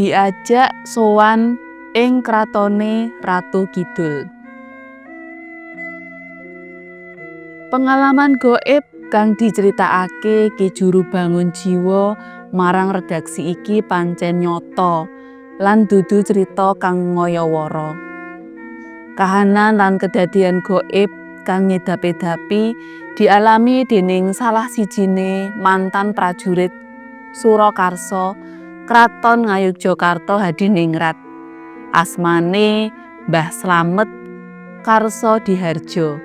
Diajak sowan ing kratone Ratu Kidul. Pengalaman goib kang diceritakake Ki Juru Bangun Jiwa marang redaksi iki pancen nyata lan dudu crita kang ngayawara. Kahanan lan kedadian goib kang ngedapi-edapi dialami dening salah sijine mantan prajurit Surakarsa Kraton Ngayogyakarta Hadiningrat. Asmane Mbah Slamet Karsodiharjo.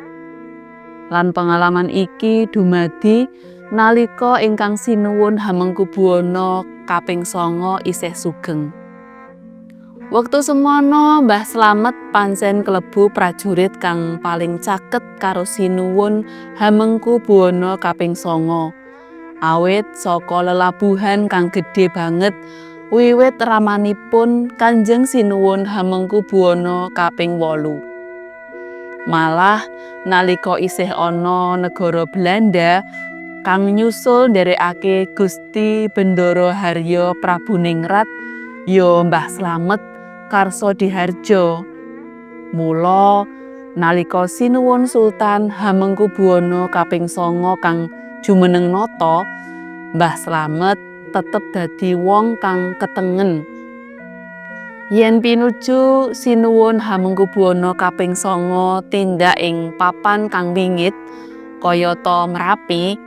Lan pengalaman iki dumadi nalika ingkang sinuwun Hamengkubuwana kaping 9 isih sugeng. Wektu semono Mbah Slamet pancen klebu prajurit kang paling caket karo Sinuwun Hamengkubuwana kaping 9. Awit saka lelabuhan kang gedhe banget wiwit ramanipun Kanjeng Sinuwun Hamengkubuwana kaping 8. Malah nalika isih ana negara Belanda kang nyusul nderekake Gusti Bendara Harya Prabuningrat ya Mbah Slamet Karsodiharjo. Mula nalika Sinuwun Sultan Hamengkubuwana kaping 9 kang jumeneng nata, Mbah Slamet tetep dadi wong kang ketengen. Yen pinuju Sinuwun Hamengkubuwana kaping 9 tindak ing papan kang wingit kayata Merapi,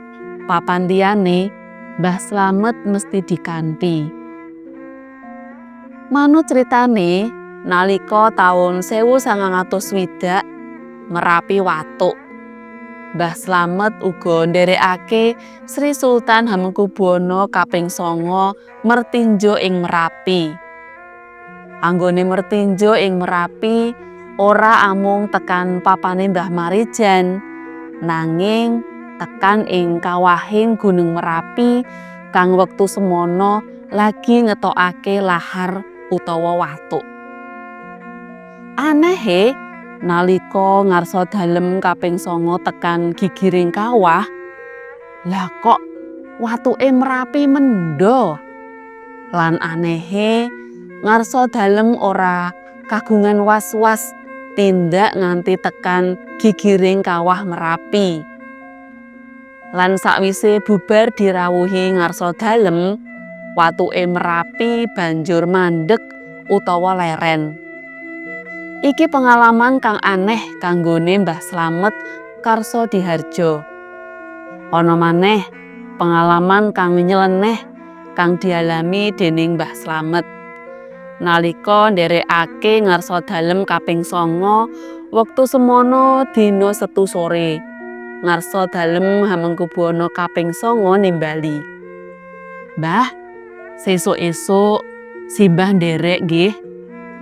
papan liyane, Mbah Slamet mesti dikanthi. Manut critane, nalika taun 1960 Merapi watuk. Mbah Slamet uga nderekake Sri Sultan Hamengkubuwana kaping 9 mertinjo ing Merapi. Anggone mertinjo ing Merapi ora amung tekan papane Mbah Marijan, nanging tekan ing kawahing Gunung Merapi kang wektu semono lagi ngetokake lahar utawa watuk. Anehe, nalika ngarsa dalem kaping 9 tekan gigiring kawah, lah kok watuke Merapi mendha. Lan anehe, ngarsa dalem ora kagungan was-was tindak nganti tekan gigiring kawah Merapi. Lan sakwise bubar dirawuhi ngarsa dalem, watuke Merapi banjur mandeg utawa leren. Iki pengalaman kang aneh kanggone Mbah Slamet Karsodiharjo. Ana maneh pengalaman kang nyeleneh kang dialami dening Mbah Slamet nalika nderekake ngarsa dalem kaping 9 wektu semono dina Setu sore. Ngarsa dalem Hamengkubuwana kaping 9 nimbali, "Mbah, sesuk esuk simbah nderek nggih,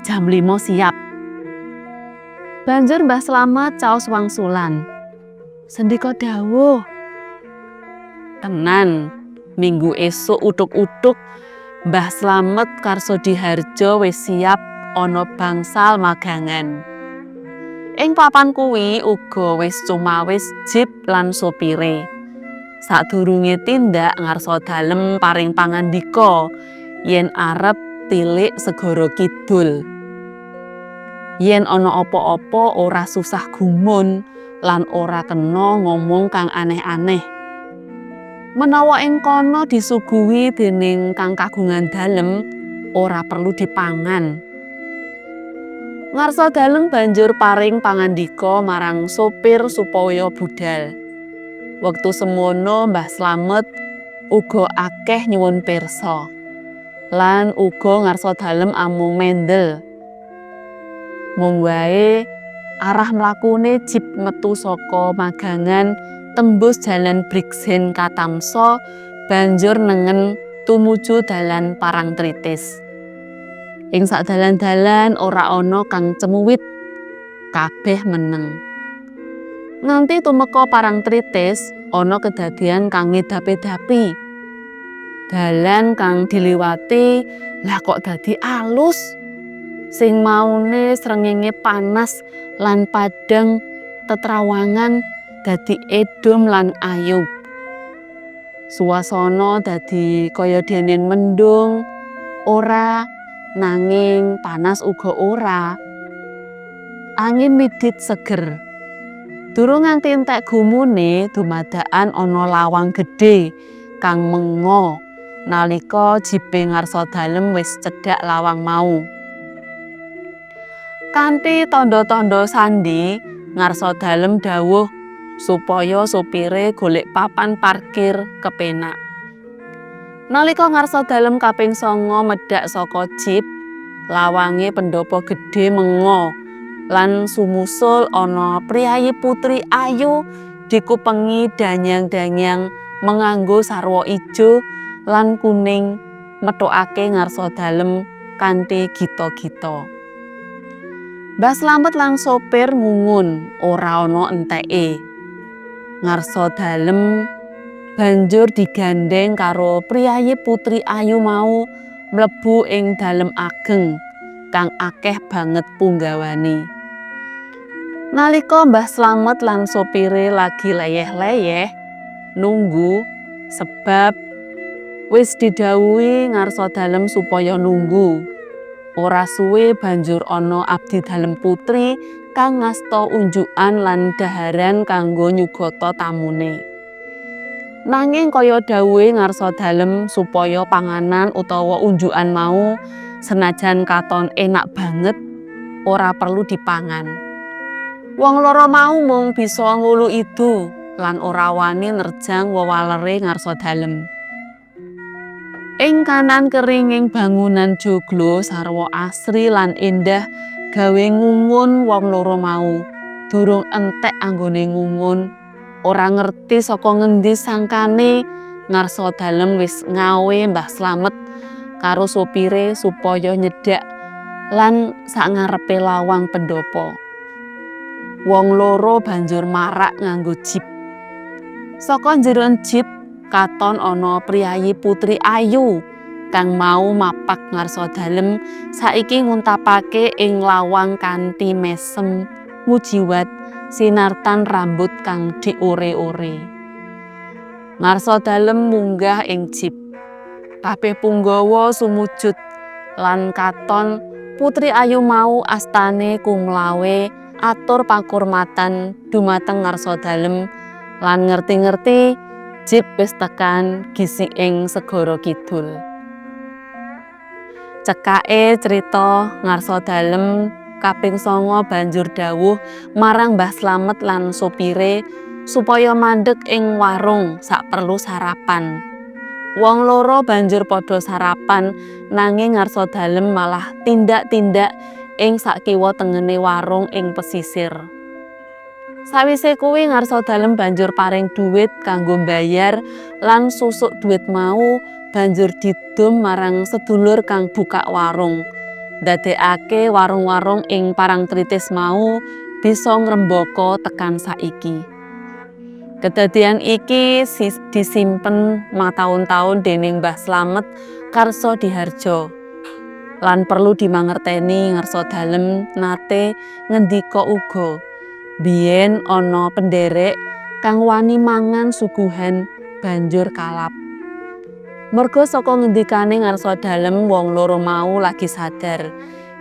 jam 5 siap." Banjur Mbah Slamet caos wangsulan, "Sendika dawuh." Tenan, minggu esuk uthuk-uthuk Mbah Slamet Karsodiharjo wis siap ana bangsal Magangan. Ing papan kuwi uga wis cumawis jip lan sopire. Sadurunge tindak, ngarsa dalem paring pangandika yen arep tilik segara kidul. Yen ana apa-apa ora susah gumun lan ora kena ngomong kang aneh-aneh. Menawa ing kono disuguhi dening kang kagungan dalem, ora perlu dipangan. Ngarsa dalem banjur paring pangandika marang sopir supaya budal. Wektu semono Mbah Slamet uga akeh nyuwun pirsa. Lan uga ngarsa dalem amung mendel. Mung wae arah mlakune jip metu saka Magangan tembus jalan Brigjen Katamso banjur nengen tumuju dalan Parangtritis. Ing sadalan-dalan ora ana kang cemuwit, kabeh meneng. Nganti tumeka Parangtritis ana kedadian kang ngedapi-edapi. Dalan kang diliwati lah kok dadi alus. Sing maune srengenge panas lan padhang tetrawangan dadi edhom lan ayub. Suasana dadi kaya dene mendung, ora Nanging panas uga ora. Angin midit seger. Durung nganti entek gumune, dumadakan ana lawang gedhe kang menga nalika jipe ngarsa dalem wis cedhak lawang mau. Kanthi tandha-tandha sandi, ngarsa dalem dawuh supaya sopire golek papan parkir kepenak. Nalika ngarsa dalem kaping 9 medhak saka jip, lawange pendopo gedhe menga lan sumusul ana priyayi putri ayu dikupengi danyang-danyang menganggo sarwa ijo lan kuning methukake ngarsa dalem kanthi gita-gita. Mbah Slamet lan sopir ngungun ora ana enteke. Ngarsa dalem banjur digandheng karo priyayi putri ayu mau mlebu ing dalem ageng kang akeh banget punggawane. Nalika Mbah Slamet lan sopire lagi leyeh-leyeh nunggu sebab wis didhawuhi ngarsa dalem supaya nunggu. Ora suwe banjur ana abdi dalem putri kang ngasta unjukan lan dhaharan kanggo nyugata tamune. Nanging kaya dhawuhe ngarsa dalem supaya panganan utawa unjukan mau senajan katon enak banget ora perlu dipangan. Wong loro mau mung bisa ngulu idu lan ora wani nerjang wewalere ngarsa dalem. Ing kanan keringing bangunan joglo sarwa asri lan endah gawe ngungun wong loro mau. Durung entek anggone ngungun, ora ngerti saka ngendi sangkane ngarsa dalem wis ngawe Mbah Slamet karo sopire supaya nyedhak lan sangarepe lawang pendopo. Wong loro banjur marak nganggo jip. Saka njeron jip katon ana priyayi putri ayu kang mau mapak ngarsa dalem saiki nguntapake ing lawang kanthi mesem ngujiwat sinartan rambut kang diore-ore. Ngarsa dalem munggah ing jip. Kabeh punggawa sumujud lan katon putri ayu mau astane kumlawe atur pakurmatan dumateng ngarsa dalem lan ngerti-ngerti jip wis tekan gisiking segara kidul. Cekake crita, ngarsa dalem kaping 9 banjur dawuh marang Mbah Slamet lan sopire supaya mandeg ing warung saperlu sarapan. Wong loro banjur padha sarapan, nanging ngarsa dalem malah tindak-tindak ing sakiwa tengene warung ing pesisir. Sawise kuwi ngarsa dalem banjur paring dhuwit kanggo mbayar lan susuk dhuwit mau banjur didum marang sedulur kang buka warung. Ndadekake warung-warung ing Parangtritis mau bisa ngrembaka tekan saiki. Kedadian iki disimpen mataun-taun dening Mbah Slamet Karsodiharjo. Lan perlu dimangerteni, ngarsa dalem nate ngendika uga biyen ana penderek kang wani mangan suguhan banjur kalap. Merga saka ngendikane ngarsa dalem, wong loro mau lagi sadar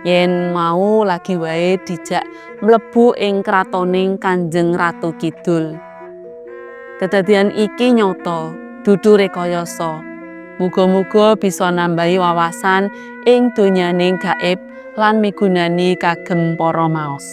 yen mau lagi wae dijak mlebu ing kratoning Kanjeng Ratu Kidul. Kedadian iki nyata, dudu rekayasa. Muga-muga bisa nambahi wawasan ing donyaning gaib lan migunani kagem para maos.